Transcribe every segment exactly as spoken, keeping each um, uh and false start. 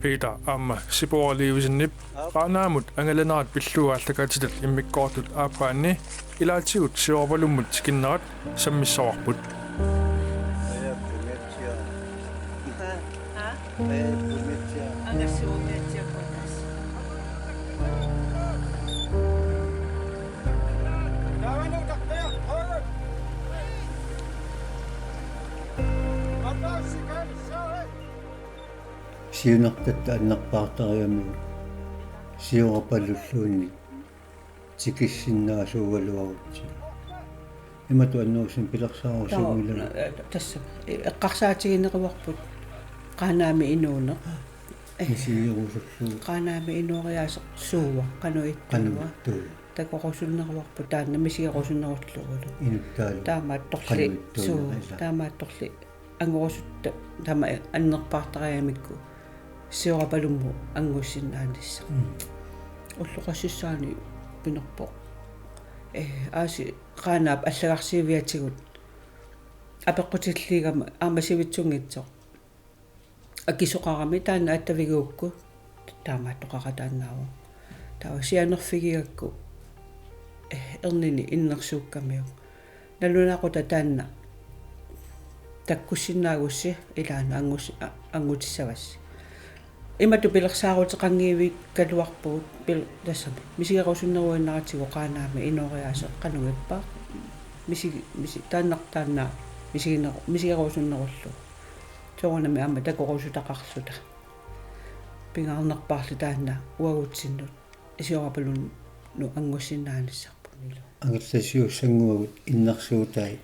Peter aamma Sipora Levesenip Qaanaamut angalanerat pillugu aallakaatitat immikkoortut aappaanni ilaatigut Siorapalummut tikinnerat sammissavarput. Siunertatta annerpaartarigamigit Siorapalulluunniit tikissinnaasuugaluarutsigu. Imatut annerusumik pilersaarusuunngilagut. Taava, eh, tassa, eh, eqqarsaatigineqarparput Qaanaami inuuneq. Eh, misigerusullugu. Qaanaami inooriaaseq suua, qanoq ittuua. Qanoq ittuua. Takorusunneqarparput taanna misigerusunnerullugulu. Inuttaalu. Taamaattorli qanoq ittuua suu, ilaa. Taamaattorli angorusutta tama annerpaartarigamikku Siorapalummut anngussinnaanissaa. Mm. Ulloqassussaani pinerpoq. Eh, aasi Qaanaap allagarsiiviatigut apeqqutilliigama aamma sivitsunngitsoq. Akisoqarami taanna attavigigukku taamaattoqaqataannaavoq. Taava sianerfigigakku, eh, ernini innersuukkamiuk. Nalunaaqutaq taanna takkussinnaagussi ilaana angus-, a-, angutissavassi. Imatut pilersaaruteqanngivikkaluarpugut pil-, tassami. Misigerusunneruinnaratsigu Qaanaami inooriaaseq qanoq ippa. Misi-, misi-, taannaq taanna misigineru-, misigerusunnerullugu. Soorunami aamma takorusutaqarluta. Pingaarnerpaarli taanna uagutsinnut Siorapalunnut anngussinnaanissapput ilu. Angerlasiussannguagut innersuutai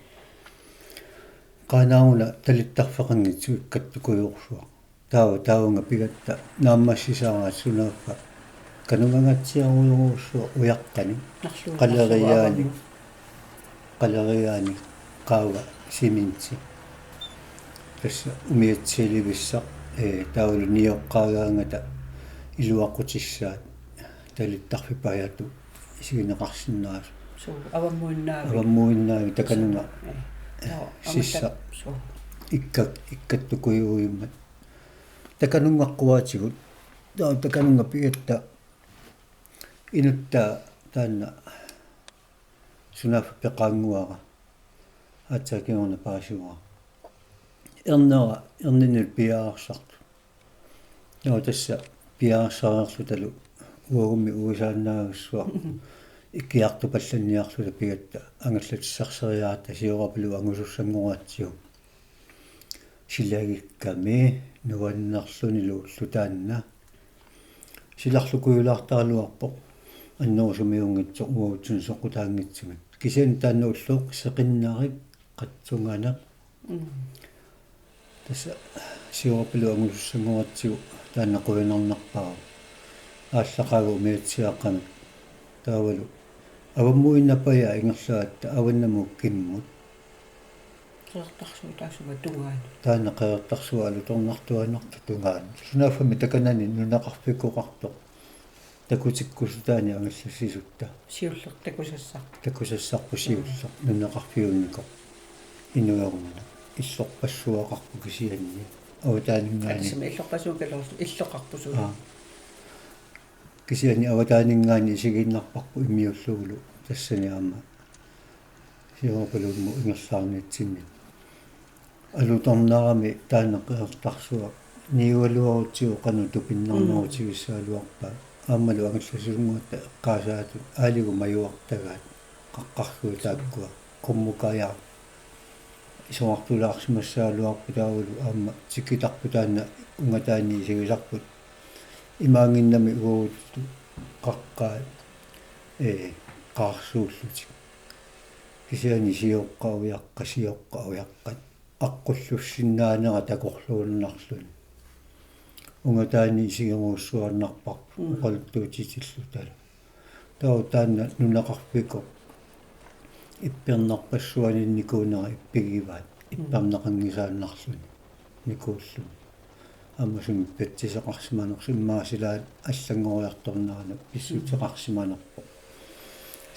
Qaanaaguna talittarfeqanngitsoq ikkattukujuusuaq. Taava taavunga pigatta naammassisaaraat sunaaffa kanungangaatsiarujorujussuaq ujaqqanik. Narluup qaleriaani. Narluup qaleriaani qaava cementit. Tassa umiatsialivissaq, eh, taavalu nioqqaagaangata iluaqutissaat talittarfik Pajattu isigineqarsinnaasut. Suu, avammuinnaavik. Avammuinnaavik takanunga. Suu, eh. Taava sissaq. Aamma ta-, suu. Ikkak-, ikkattukujuujummat. Takanunngaqquaatigut. Taava takanunga pigatta inuttaa taanna sunaaffa peqaannguara. Aatsaat kingorna paasivara. Ernera, erninilu piaarsartut. Taava tassa piaarsareerlutalu uagummi uisaannaavissuaq ikiartupallanniarluta pigatta angallatissarseriaratta Siorapaluup angusussanngoratsigu. Silagikkami nuannerlunilu ulloq taanna. Silarlukujulaartaraluarpoq annerusumiunngitsoq uagutsinnut soqutaanngitsumik. Kisianni taanna ulloq seqinnarik qatsunganeq. Mm. Tassa Siorapaluup angusussanngoratsigu taanna qujanarnerpaavoq. Aallaqaagut umiatsiaaqqamik. Taavalu avammuinnaq Pajat ingerlagatta avannamut kimmut. Qeqertarsuup taassuma tungaanut. Taanna Qeqertarsuup alutornartuaannartup tungaanut. Sunaaffami takanani nunaqarfikkoqartoq. Takutikkusutaani angallassisutta. Siulleq takusassarput. Takusassarput siulleq. Mm. Nunaqarfiunnikoq. Inueruna. Illorpassuaqarpoq kisianni. Avataaninngaanniit. Atisami illorpassuugaluarlu illoqarpoq suli. Aa. Kisianni avataaninngaanniit isigiinnarparput immiullugulu tassani aamma Siorapaluummut ingerlaarnitsinni. Alutornarami taanna Qeqertarsuaq niugaluarutsigu qanoq tupinnarnerutigissaagaluarpaa. Mm. Aammalu angallassisunnguatta eqqaasaatut aaligut majuartagaat qaqqarluit taakkua. Qummukajaaq. Isorartulaarsimassagaluarput taavalu aamma tikitarput taanna ungataani isigisarput. Imaanngimmat uagutsitut qaqqaat, ee, qaarsuullutik. Kisianni sioqqat ujaqqat, sioqqat ujaqqat. Aqqullussinnaanera takorluunnarluni. Ungataani isigerujussuaannarparput. Mm. Oqaluttuutitillutalu. Taava taanna nunaqarfikoq ippernarpassuaninnikuunera ippigivaat, mm, ippernaqanngisaannarluni nikuulluni. aamma sumik patsiseqarsimanersoq immaqa sila allanngoriartornerani pissuteqarsimanerpoq.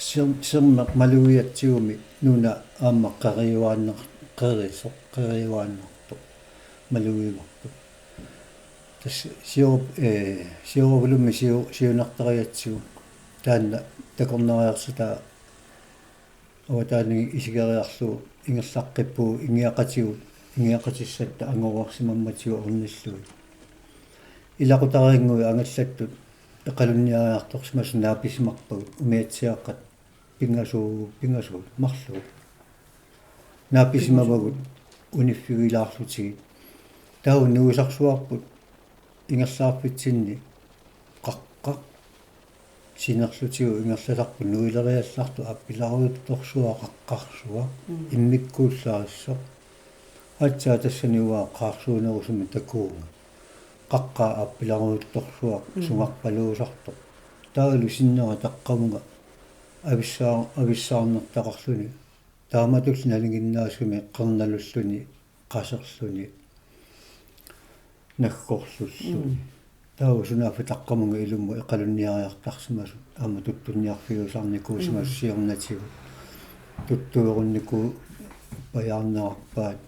Ser-, sermeq malugigatsigumi nuna aamma qeriuaannar-, qerisoq, qeriuaannartoq malugivarput. Tassa sior-, ee, siorapalummi siu-, siunertarigatsigu taanna takornariarluta avataaniit isigeriarlugu ingerlaqqippugut ingiaqatigut, ingiaqatissatta angoreersimammatigut ornillugit. Ilaqutariinnguit angallattut eqalunniariartorsimasut naapisimarpagut umiatsiaaqqat pingasuut, pingasuut, marluut. Naapisimavagut uniffigilaarlutigit. Taava nuisarsuarput ingerlaarfitsinni qaqqaq sinerlutigu ingerlasarput nuileriallartoq aappilaarujuttorsuaq qaqqarsuaq. Mm. Immikkuullarissoq. Aatsaat tassani uanga qaarsuunerusumik takuunga. Qaqqaq aappilaarujuttorsuaq. Mm. Sungarpaluusartoq. Taavalu sinnera taqqavunga avissaa-, avissaarnertaqarluni. Taamatullu nalinginnaasumik qernalulluni, qaserluni, naggorlulluni. Mm. Taava sunaaffa taqqamunga ilumut eqalunniariartarsimasut, aamma tuttunniarfiusarnikuusimasut. Mm. Siornatigut. Tuttuerunnikuupajaarnerarpaat, mm,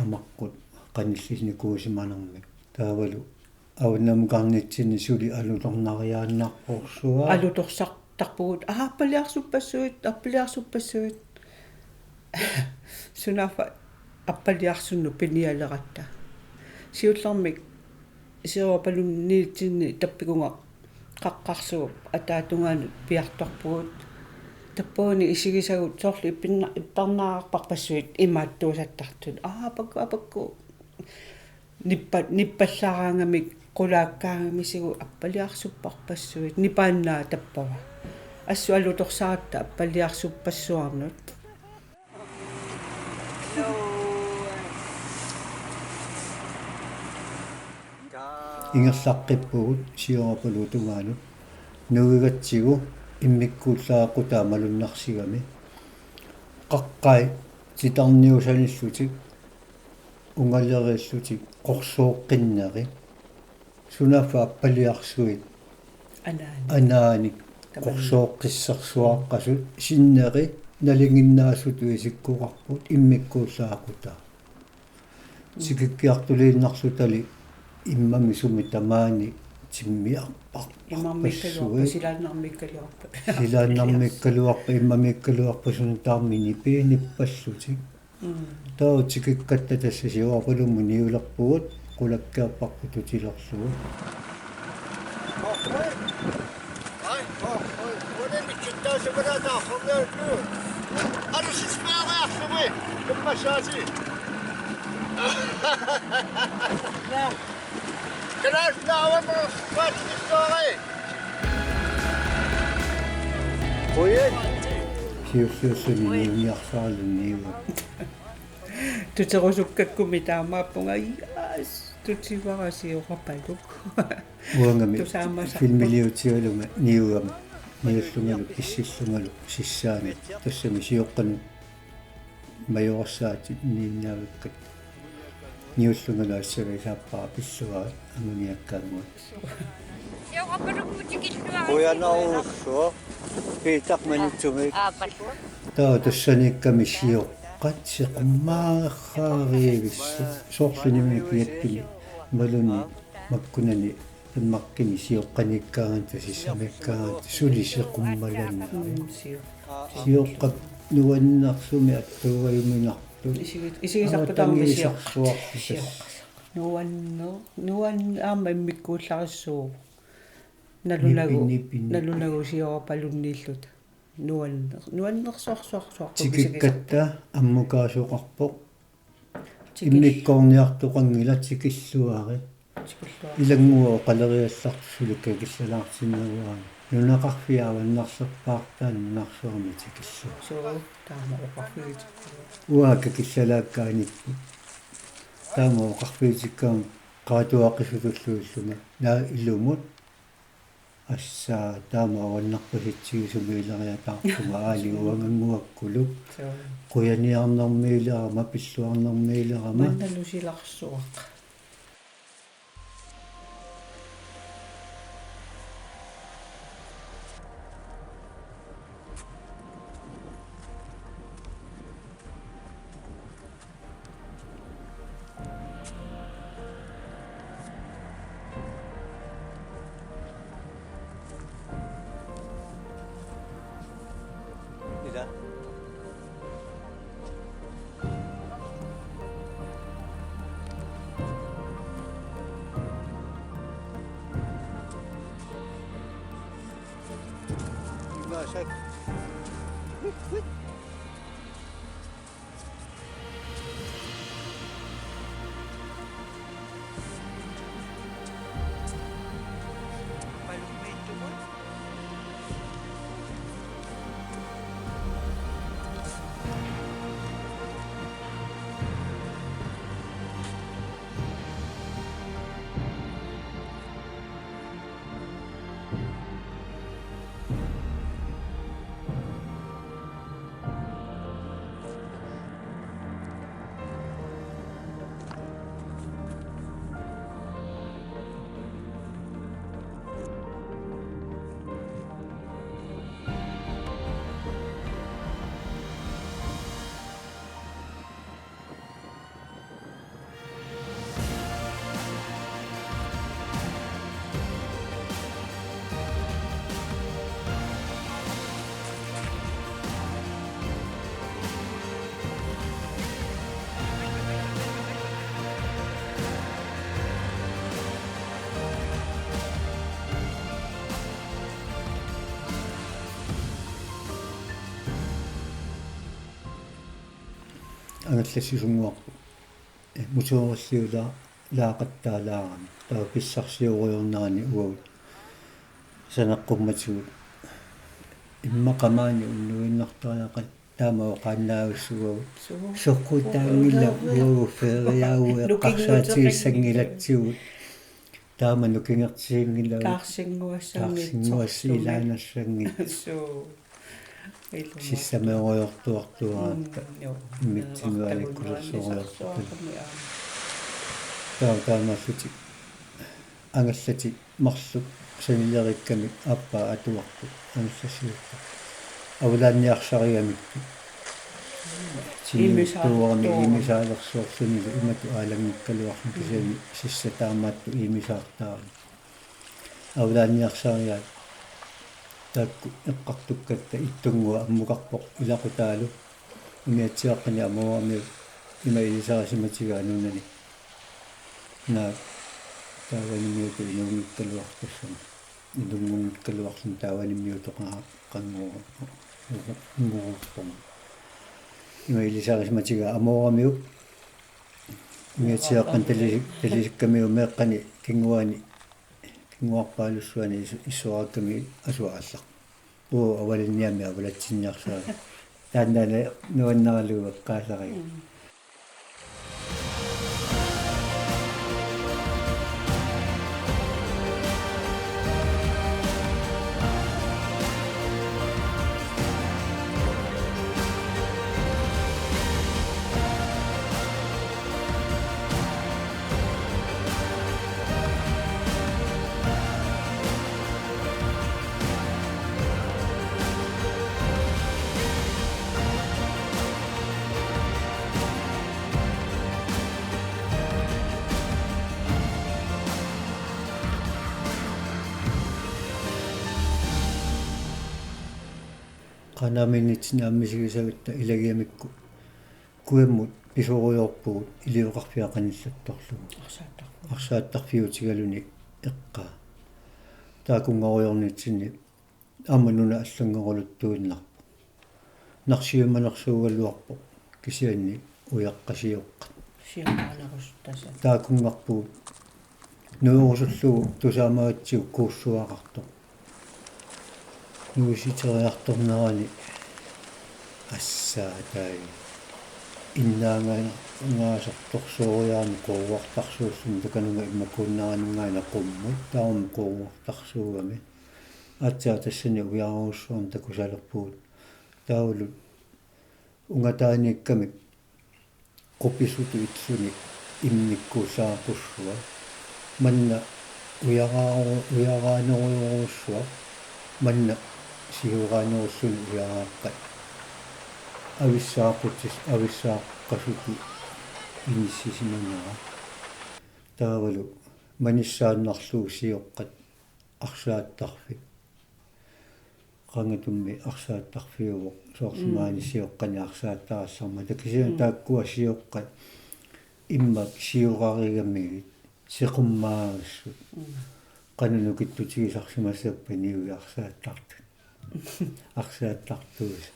amaqqut qanillisinikuusimanermik. Taavalu avannammukarnitsinni suli alutornariaannarporsuaq. Alutorsartarpugut, aa, appaliarsuppassuit, appaliarsuppassuit. Sunaaffa appaliarsunnut pinialeratta. Siullermik siorapalunniitsinni tappikunga qaqqarsuup ataatungaanut piartorpugut. Tappavani isigisagut soorlu ippinna-, ipparnaararparpassuit imaattuusattartut. Aa, pakku, aa, pakku. Nippa-, nippallaaraangamik qulaakkaangamisigut appaliarsupparpassuit, nipaannaa tappava. Assut alutorsaratta appaliarsuppassuarnut. Ingerlaqqippugut siorapalunniit tungaanut nuigatsigu immikkuullaaqqutaa malunnarsigami. Qaqqai titarniusanillutik ungaleriillutik qorsooqqinneri. Sunaaffa appaliarsuit. Anaanik. Anaanik. Tamanna. Qorsooqqissersuaqqasut sinneri nalinginnaasutut isikkoqarput immikkuullaaqqutaa. Mm. Tikikkiartuliinnarlutali immami sumi tamaani timmiarpar-, imarmiikkaluarpat, parpassuit. Silaannarmiikkaluarpat. Silaannarmiikkaluarpat, immamiikkaluarpat suna tamarmi nipiinippallutik. Mm. Taava tikikkatta tassa siorapalummi niulerpugut, qulakkeerparput tutilerlugu. Qujan. Siulliulluni niuniarsaalluni niuga. Tuterusukkakkummi taamaappunga, ias, tutivara siorapaluk. Uangami tusaamasarpoq. Filmiliutigalunga niugama, niullungalu, pissillungalu, sissaani, tassami sioqqanut majorassaatit niinnaavakkat. Niullungalu assagaisaappara pilluarit anguniakkaannguat. Qujanarujussuaq. Piitaq Manitsumik. Taava tassaniikkami sioqqat seqummaareerivissut. Soorlu niuerniartuni imaluunniit makkunani Danmarkimi sioqqaniikkaangatta, sissamiikkaangatta suli seqummalaannaq. Mm, sio. Sioqqap nuannersumik attuugajuminartut. Isigi-, isigisarput aamma sioqqat. Avatangiisersuarput. Sioqqat. Nuanne-, nuan-, aamma immikkuullarissuuvoq. Nalunagu, nipi, nipi, nipi. Nalunagu siorapalunniilluta. Nuanner-, nuannersuarsuarsuarput. Tikikkatta ammukaasoqarpoq. Tikil-. Immikkoorniartoqanngilaq, tikilluarit. Tikilluarit. Ilannguaq oqaleriallartoq suli kakillalaartinneruaannga. Nunaqarfiit avannarlerpaartaat nunarsuarmi tikilluarit. Suu, taama oqarfigitikkagut. Uanga kakillalaakkaaniippoq. Taama oqarfigitikkama qaatuaqisutulluunniit. Naa ilumut. Assa taama avannarpasitsigisumik ileriataarpunga aali uangannguakkuluk. Suu. Qujaniarnermiilerama, pilluarnermiilerama. Mannalu silarsuaq. Angallassisunguarput. Musuoralliulaa-, laaqattaalaarami. Taava pissarsiorujornerani uagut sanaqqumatigut. Immaqa maani unnuinnartariaqarpoq taama oqaannaavissuugut. Suu. Soqqutaanngilaq uagut feriaagut eqqarsaatigissanngilakka. Taama nukingertiginngilagut. Kaarsinnguassanngitsoq. Kaarsinnguassi ilaanassanngit. Suu. Ilumut. Sissameerujortuartuaratta. Mm, joo. Immitsinnut alikkusersorujortuartuarami, aa. Taava taamaallutik. Angallatit marluk sanileriikkamik aappaa atuarput angallassiuupput. Avalaanniarsarigamikkit. Tiniuttuarami iimisaalersoorlunilu imatut aalanngikkaluarluni kisianni sissat taamaattut iimisaartaramik. Avalaanniarsarigaat taakku eqqartukkatta ittunnguaq ammukarpoq ilaqutaalu. Umiatsiaaqqani amooramiuk ima ilisarisimatigaa nunani. Naak taavanimiutut inuunngikkaluartussama. Inunngunngikkaluarluni taavanimiutut qa-, qanngua-, qanngua-, qanngua-. Ima ilisarisimatigaa amooramiuk. Umiatsiaaqqani tali-, talisikkamiuk meeqqani kinguaani, kinguarpaalussuani isu-, issuarakkami asuaallaq. Uu, avalanniami avalatsinniarsarami. Taannaana nuannaralugu eqqaasariga. Mm. Qanormita nitsinni aamma misigisagatta ilagigamikku kujammut pisorujoorpugut ilioqarfia qanillattorlugu. Arsaattarfiup. Arsaattarfiutigaluni eqqaa. Taakunngorujoornitsinni aamma nuna allanngoruluttuinnarpoq. Narsiumanersuugaluarpoq kisianni ujaqqat sioqqat. Sioqqaanerusuttassaat. Taakunngarpugut nuerusullugu tusaamagatsigu kuussuaqartoq. Nuisiteriartornerani assaatai. Innaangaasartorsuuriarami quuartarsuulluni takanunga immakuunnaranninngaanniit qummut taama quuartarsuugami. Aatsaat tassani ujararujussuarmik takusalerpugut. Taavalu ungataaniikkamik qupisutut illuni immikkut saaqqussua. Manna ujaraaru-, ujaraanerujorujussuaq. Manna sioraanerulluni ujaraaqqat. Avissaaqqutsis-, avissaaqqasutut inissisimanera. Taavalu manissaannarlugu sioqqat arsaattarfik. Qangatummi arsaattarfiuvoq, soorlu maani sioqqani arsaattarassammat. Kisianni taakkua sioqqat immaqa siorarigamigit seqummaarissut. Qanoq nukittutigisarsimassappat niuersaattartut. Arsaattartuusa.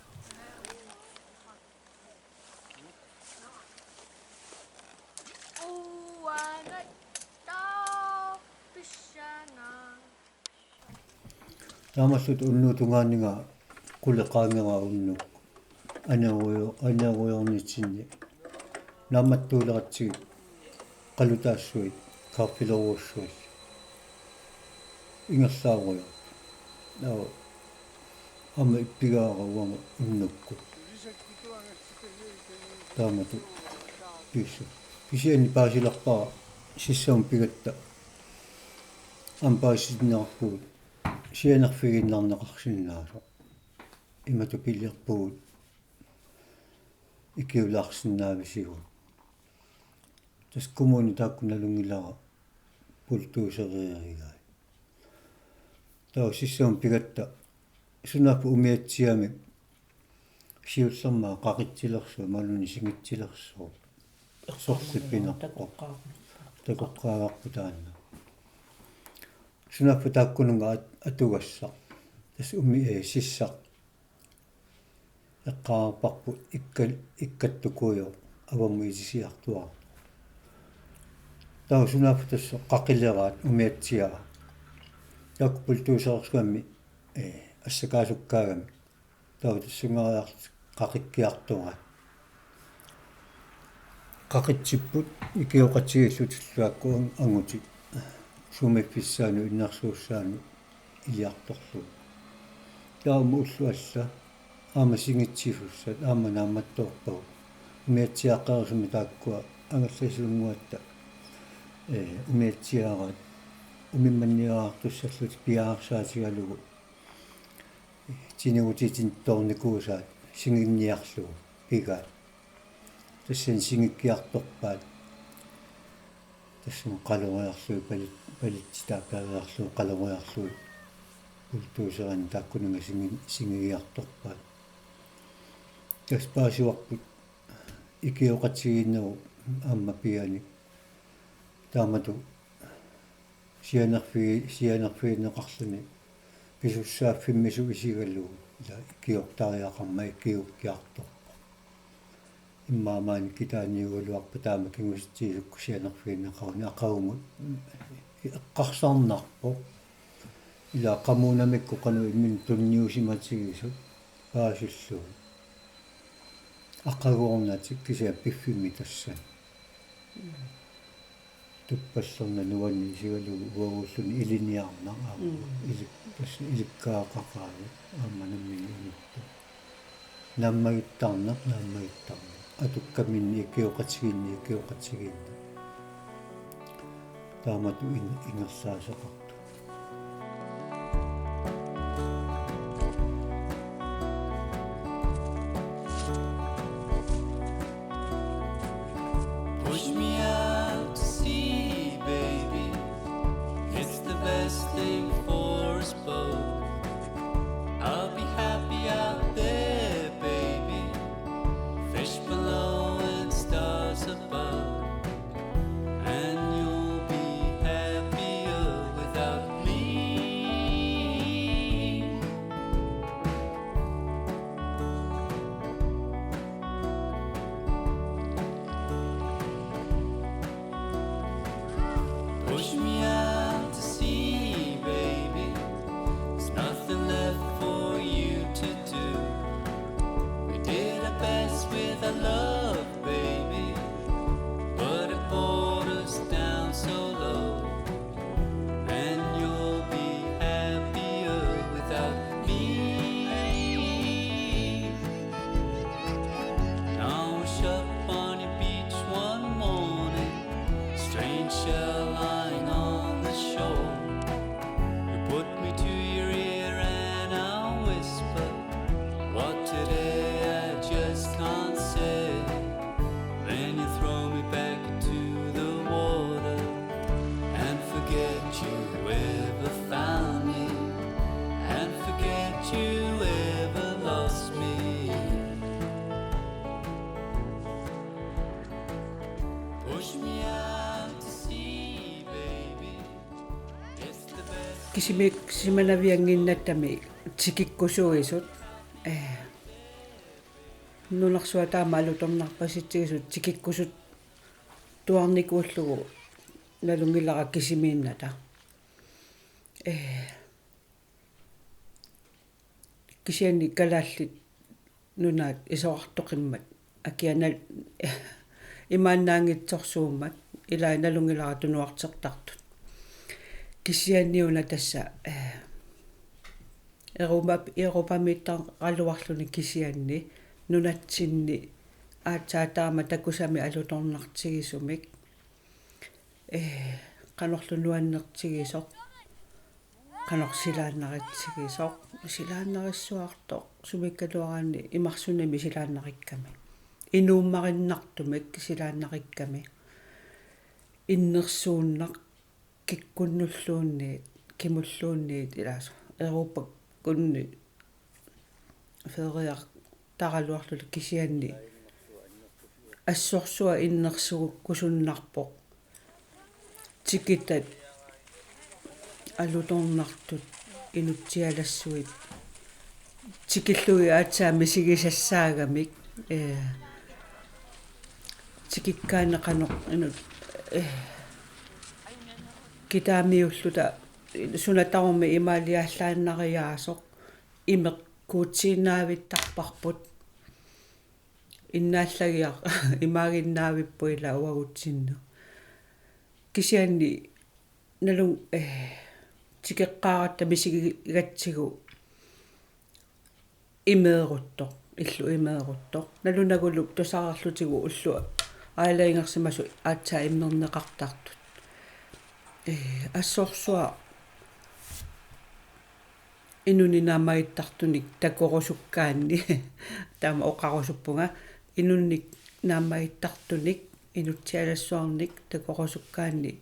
Taamalluta unnuup tungaaninnga qulit qaangeraa unnuk. Anerujo-, anerujoornitsinni naammattuuleratsigit qalutaassuit, kaffilerujussuit. Ingerlaarujoorput. Taava aamma ippigaara uanga unnukkut. Taamatut pigissu. Kisianni paasilerpara sissamut pigatta aamma paasitinneqarpugut sianerfigiinnarneqarsinnaasoq. Imatut piliarpugut ikiulaarsinnaavisigut. Tassa kommuni taakku nalunngilara bulldozerigai. Taava sissamut pigatta sunaaffa umiatsiaamik siullermik qaqitsilersoq, imaluunniit singitsilersoq. Sorlipinerpoq. Takoqqaavarput taanna. Sunaaffa taakkununnga at-, atugassaq. Tassa umi-, ee, sissaq. Eqqaavarput ikka-, ikkattukujoq avammut ilisiartuaartoq. Taava sunaaffa tassa qaqileraat umiatsiaa. Taakku bulldozerersugami, ee, assakaasukkaagami. Taava tassungaariarlutik qaqikkiartoraat. Qaqitsipput ikioqatigiillutillu taakku ang-, angutit. Sumiiffissaanut innersuussaanut iliartorlugu. Taava ullut alla aamma singitsisussat aamma naammattoorpagut. Umiatsiaaqqerusumik taakkua angerlasunnguatta, ee, umiatsiaaraat umimmanniartussallutik piareersaatigalugu tinigutitinittoornikuusaat singinniarlugu pigaat. Tassani singikkiartorpaat. Tassami qaloriarlugit palit-, palitsit taakku peeriarlugit qaloriarlugit bulldozerinik taakkununnga singi-, singigiartorpaat. Tassa paasivarput ikioqatigiinnerup aamma pianik. Taamatut sianerfigi-, sianerfigineqarluni pisussaaffimmisup isigalugu ila ikiortariaqarmat ikiukkiartorpoq. Immaqa maani kitaaniugaluarpat taama kingusitsisukkut sianerfigineqaruni aqagumut eqqarsarnarpoq. Ila qamuunamikkut qanoq imminut tunniusimatigisut paasillugu. Aqagoornatik kisianni piffimmi tassani. Tuppallerneq nuanneq isigalugu uaguulluni iliniarnaq aamma. Mm. Ilik-, tassa ilikkagaqaqaanni aamma nammineq inuttut. Naammagittarneq, naammagittarneq. Atukkaminni ikioqatigiinneq, ikioqatigiinneq. Taamatut in-, ingerlaasoqartoq. Push me out to sea, baby. It's the best thing for us both. I'll be happy out there, baby. Fish below and stars above. And you'll be happier without me. Push me out to sea, baby. There's nothing left for you to do. We did our best with our love, baby, but it brought us down so low. And you'll be happier without me. Now wash up on your beach one morning, strange shell lying on the shore. You put me to your ear and I'll whisper what today I just can't say. Then you throw me back into the water and forget you ever found me and forget you ever lost me. Push me out to sea, baby. It's the best. Kisimi-, kisimanaviannginnattami tikikkusuisut, ee, nunarsuaq taama alutornarpasitsigisut tikikkusuttuarnikuullugu nalunngilara kisimiinnata. Ee, kisianni Kalaallit Nunaat isorartoqimmat akia nal-, imaannaanngitsorsuummat, ilai nalunngilara tunuartertartut. Kisianni una tassa, ee, Europa-, Europamiittaraluarluni kisianni nunatsinni aatsaat taama takusamik alutornartigisumik, ee, qanorlu nuannertigisoq, qanoq silaannaritsigisoq, silaannarissuartoq, sumiikkaluaraanni imarsunami silaannarikkami. Inuummarinnartumik silaannarikkami. Innersuunnaq kikkunnulluunniit, kimulluunniit ilaasoq. Europakkunni feriartaraluarluni kisianni assorsuaq innersuukkusunnarpoq. Tikitat alutornartut inutsialassuit tikillugit aatsaat misigisassaagamik, ee, tikikkaanni qanoq inut, ee, kitaamiulluta suna tamarmi imaaliallaannariaasoq imeqquutiinnaavittarparput. Innaallagiaq imaaginnaavipput ila uagutsinnut. Kisianni nalun, ee, tikeqqaaratta misigigatsigu imeeruttoq, illu imeeruttoq. Nalunagulu tusarlutigu ullut aalajangersimasut aatsaat immerneqartartut. Ee, assorsuaq inunnik naammagiittartunik takorusukkaanni. Taama oqarusuppunga, inunnik naammagiittartunik, inutsialassuarnik takorusukkaanni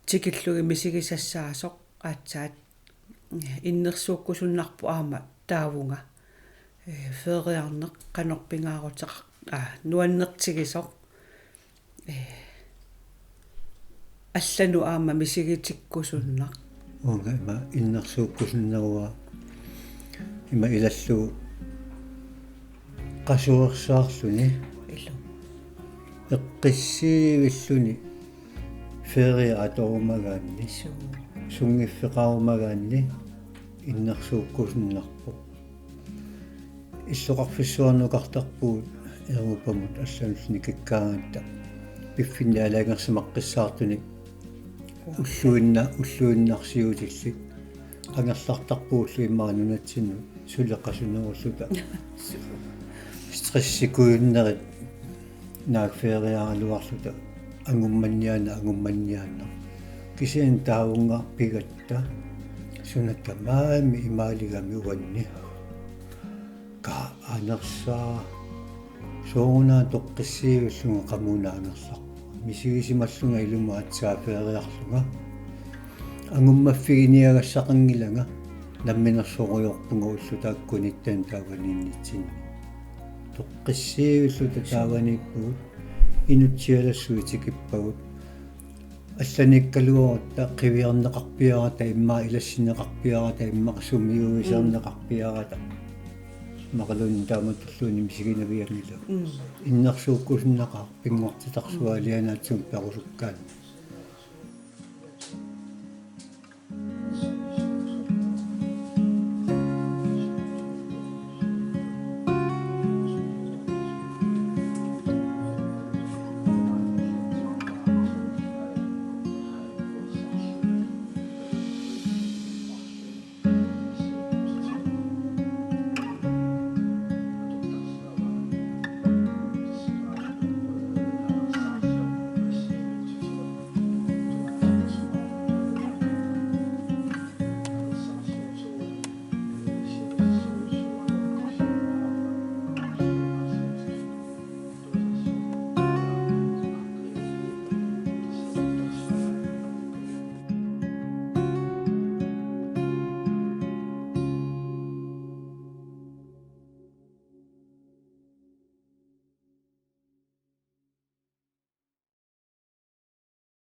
tikillugit misigisassaasoq aatsaat innersuukkusunnarpoq aamma taavunga. Ee, feriarneq qanoq pingaaruteqar-, aa, nuannertigisoq. Ee, allanut aamma misigitikkusunnaq. Uunga ima innersuukkusunnerua ima ilallugu qasuersaarluni. Illu. Eqqissiivilluni ferie atorumagaanni. Suu. Sunngiffeqarumagaanni innersuukkusunnarpoq. Illoqarfissuarnukartarpugut Europamut allanullu nikikkaangatta piffinni aalajangersimaqqissaartunik ulluinna-, ulluinnarsiutillit. Angerlartarpugut ulluinnarsiutillit immaqa nunatsinnut suli qasunerulluta. Stressikujunnerit naak feriaraluarluta angummanniaannaq, angummanniaannaq. Kisianni taavunga pigatta suna tamarmi imaaligami uanni. Kaa anersaa. Soorunami toqqissiivillunga qamuuna angerlarpunga. Misigisimallunga ilumut aatsaat feriarlunga. Angummaffiginiagassaqanngilanga. Namminersorujorpunga ullut taakkunani taavaniinnitsinni. Toqqissiivilluta taavaniippugut. Inutsialassuit tikippagut. Allaniikkaluarutta qiviarneqarpiarata, immaqa ilassinneqarpiarata, immaqa sumiuiserneqarpiarata. Immaqaluunniit taamatulluunniit misiginavianngilagut. Mm. Innersuukkusunnaqaaq pinngortitarsuaq alianaatsunik perusukkaanni.